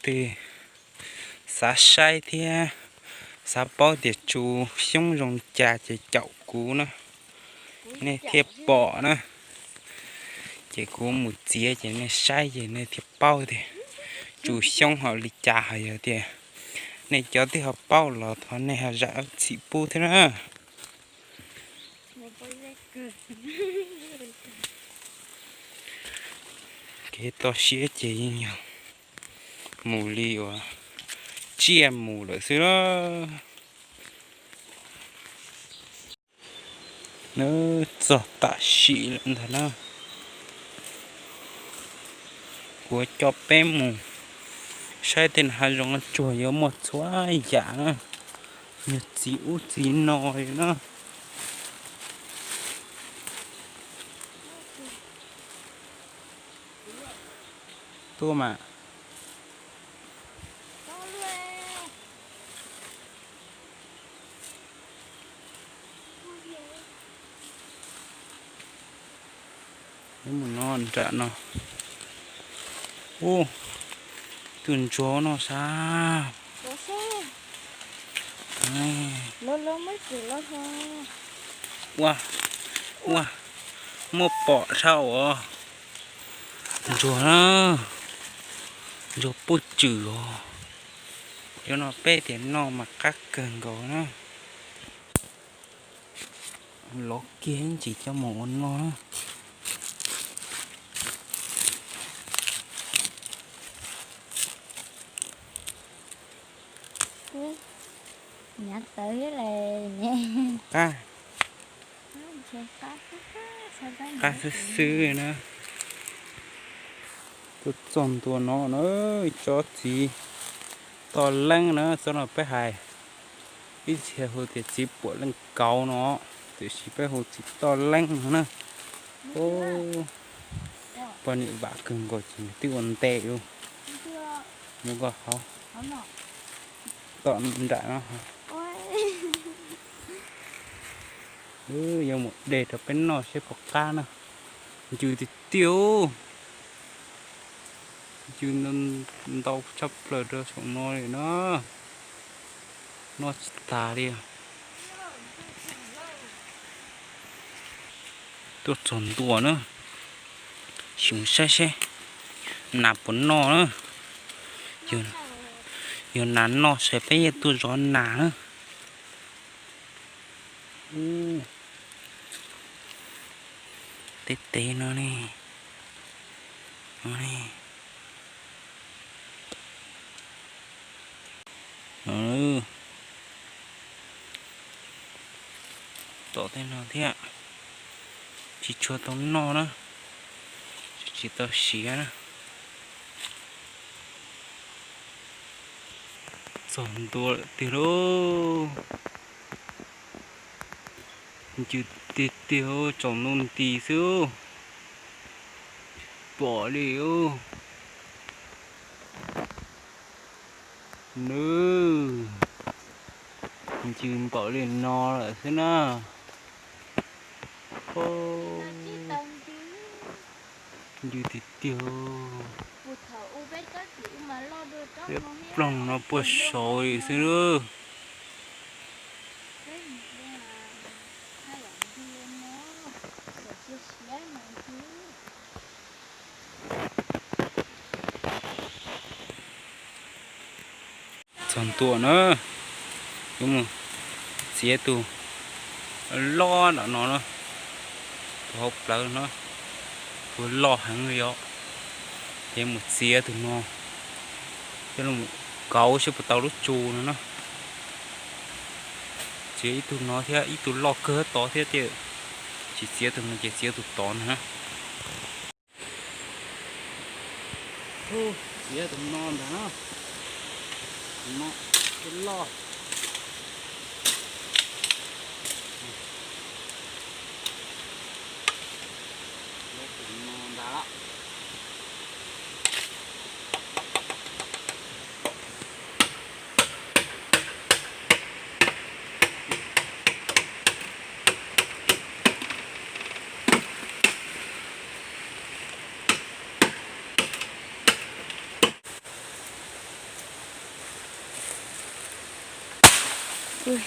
twg xav saib thiab xav paub tias tsu xyoob zoo li cas ces caum kuv na, nej thiaj pom na. Ces kuv mus txiav ces nej saib ces nej thiaj paub tias tsu xyoob hauv li cas. Hos yog tias nej cov twb ho paub los thov nej ho zam txim pub thiab na. Kev toj siab ces yeej yog mus li uas tsiaj mus lawm xwb na. Nws txog tam sim lawm ntag na. Kuv coj peb mus saib tej hav zoov tsuag yuav muaj txhua yam na, yog txiv ub txiv no li na. Tuaj mas. Mus no nram no. Ub, tus ntsuag no sab. Ua, ua, muaj pom sab os. Ntsuag na, ntsuag puj tswm os. Cov no peb tias noj mas qab kawg nkaus na. Lov kiag ntsis coj mus ua noj na. Nyav tawv thiab las. Qab, qab xwb xwb na. Tuaj txog ntua no na, tsob txiv toj leeb na, tsob no peb hais ib txhia hu tias txiv puam leej kauv no, tiam sis peb hu txiv toj leeb no na. Poj niam vam kawg nkaus ces nws twb ua ntev lawm. Mus nkaus hauv tom nram no. Yuav mus de rau peb noj seb puas qab na. Ncw tiag tiag, ncw ntau tshaj plaws rau saum no li na. Noj tsis tas li. Tuaj txog ntua na, sim saib seb nas puas noj na. Yog nas noj ces peb yeej tuaj zov nas na. Teb teb no ne, no ne. Tom tej no thiab, tsis tshua tau noj na, tsis tau siav na. Txog ntua lawm tiag lauj. Ncw tiag tiag, tsaus ntuj nti xwb, pom li. Nws ncw npaum li no lawm xwb na. Ncw tiag tiag. Peb ploog no puag saud li xwb. Txog ntua na, yuav mus txiav tus loj nram no na, tus hauv plawv no, tus loj heev li os. Ces mus txiav tus no coj los kauv seb puas tau lub tsu no na. Txiav ib tug no thiab ib tug loj kawg tod thiab tiag. Tsis txiav tus no ces txiav tus tod na. Txiav tus no ntag na. Tus no thiaj loj. Tus no ntag. Vim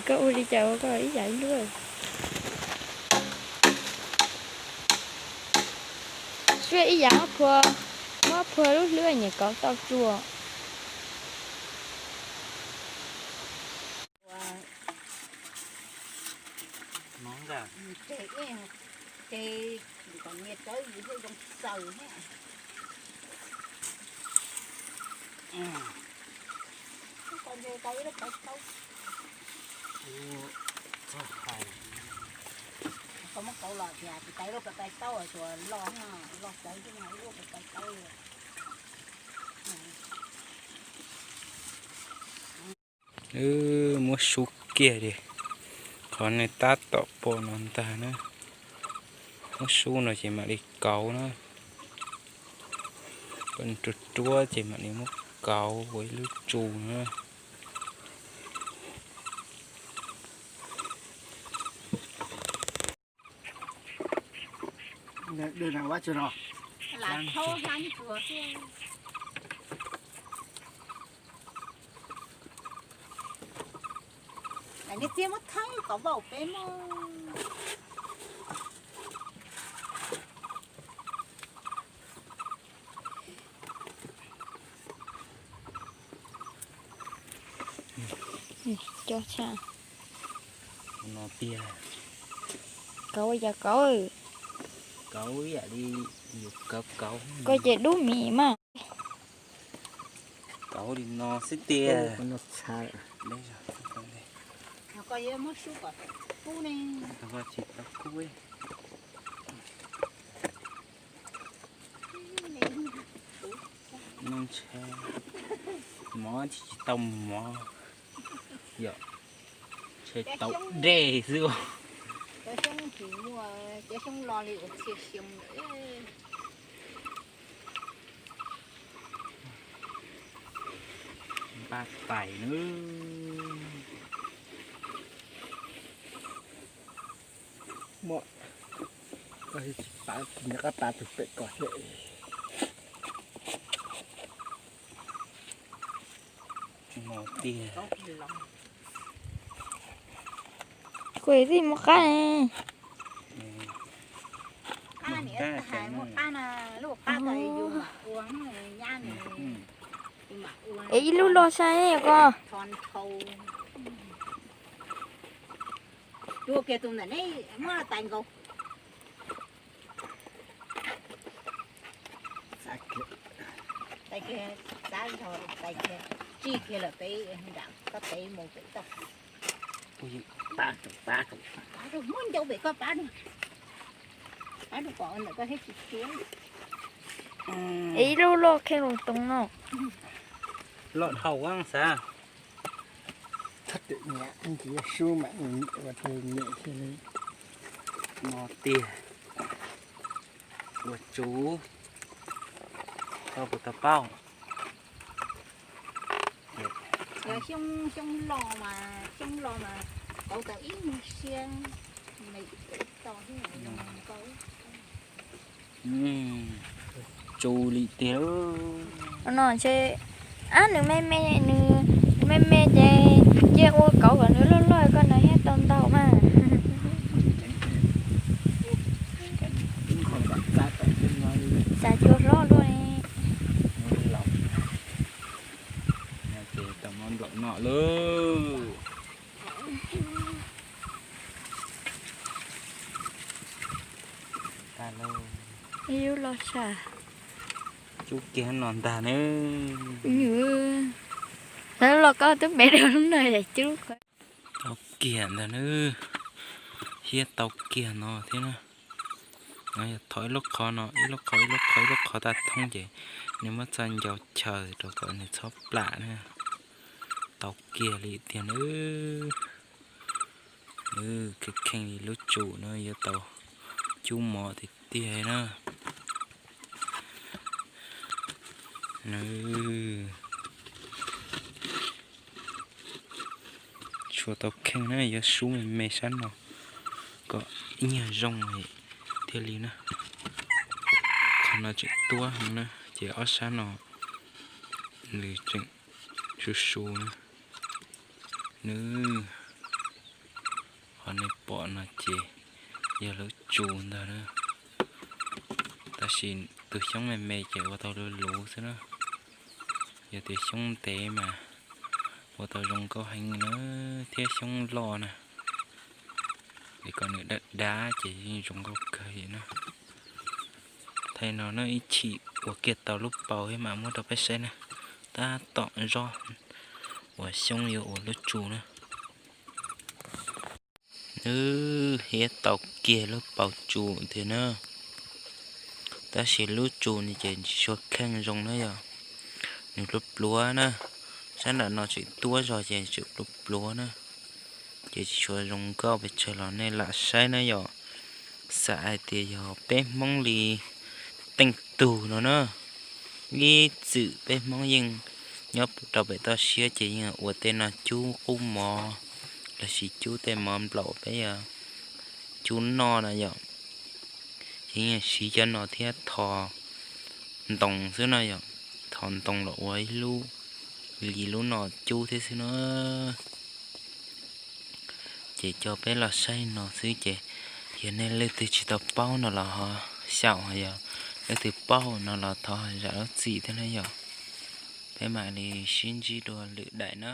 koj ua li cas ua koj ib yam ib lub. Suab ib yam muab phua, muab phua lub hlwb nyiam kauv tau tsuas. Wb muab sub kiag li, qhov no tab tom pom no ntag na. Muab sub no ces mam li kauv na. Kom nws ruab ruab ces mam li muab kauv ua ib lub tsu na. Txiv muab thawb kom vau peb mog. Cov tshaj. No tiag. Kauv yam kauv. Kauv yam li yus kauv kauv. Koj ces dub mis mas. Kauv li no xwb tiag. Tsis tau kub. Ntshe mov tsis tsis tau mov, yog ntshe tau dej xwb. Cov xyoob tsis muaj, cov xyoob lo li ua txhia xyoo lawm. Npaj tais na. Muaj, koj tsis pav, nyob koj pav tus pem kom thiab. No tiag. Kuv tij mus qab ne. Qab niam hais muaj qab na, lub qab ko yus mam ua, nyab nws, yus mam ua. Es ib lub loj sai ko. Tho nthau. Tua kiag tus ntawm neb muab tais nkaus. Tais kiag, xav zog tais kiag, tsij kiag lawm peb nram koj peb mus pem toj. Pab rau, pab rau, pab rau, muab ncau pem koj pab rau. Pab rau kom ntawm koj thiab tsis tiab. Es ib lub loj kheej lus toov no. Loj dhau xav. Thab tim niam ntsis sub mam ua tus niam thiaj li. No tiag. Ua tsuv. Koj puas tau paub? Yog xyoob, xyoob loj mas, xyoob loj mas kauv tau ib nyuag siab, me ib tau thiab. Tsuv li tiag. No ntshe, ab, nws me me, nws me me ces cia ua kauv kom nws loj loj koj nws thiaj tau ntau mas. Xav cua hlob luaj li. Ces tau muab nplaum noj lauj. Ib lub loj tshaj. Cub kiag no ntag nawb. Lawv los koj twb me dua lub no yam cub. Tau kiag ntag nawb. Hiab tau kiag no thiab na. No yog thov ib lub qhov no, ib lub qhov, ib lub qhov, ib lub qhov tag thoob ces nws muab txoj ncau chaws rau kom nws txhob plam na. Tau kiag li tiag nawb. Kheej kheej li lub tsum no yuav tau cub mov tiag tiag na. Nws tshuav tau kheej na, yuav sub me me sab no kom ib nyuag zoo thiaj li na. Qhov no tseem tuab heev na, ces ob sab no nws tseem su su na. Nws, qhov nej pom no ces yog lub tsu ntag na. Tab sis tus xyoob me me ces ua tau luv luv xwb na. Yog tias xyoob ntev mas ua tau zoo nkauj heev na, thiab xyoob loj na, es kom nws dab dab ces yeej zoo nkauj kawg li na. Thaum no na ib chim ua kiag tau lub paus thiab mam muab rau peb saib na, tab tom zoj uas xyoob yuav ua lub tsu na. Nws hiab tau kiag lub paus tsu thiab na. Tab sis lub tsu no ces tsis tshua kheej zoo na yom. Nws pluav pluav na. Sab nram no tseem tuab zog ces tseem pluav pluav na. Ces tsis tshua zoo nkauj pes tsawg los nej lam saib na yom. Xam hais tias yog peb Hmoob li teej tug no na, ib txwm peb Hmoob yeej nyob rau pem toj siab ces yeej ua tej no cub qub mov, los sis cub tej mov nplaum peb cub noj na yom. Ces yeej siv cov no thiab tho ntoo xwb no yom, tho ntoo los ua ib lub li lub no cub thiab xwb na. Ces coj peb los saib no xwb ces yog nej leej twg tsis tau paub no los ho xyaum, yog leej twg paub no los thov zam lub txim thiab na yom. Peb mam li sib ntsib dua lwm daim na.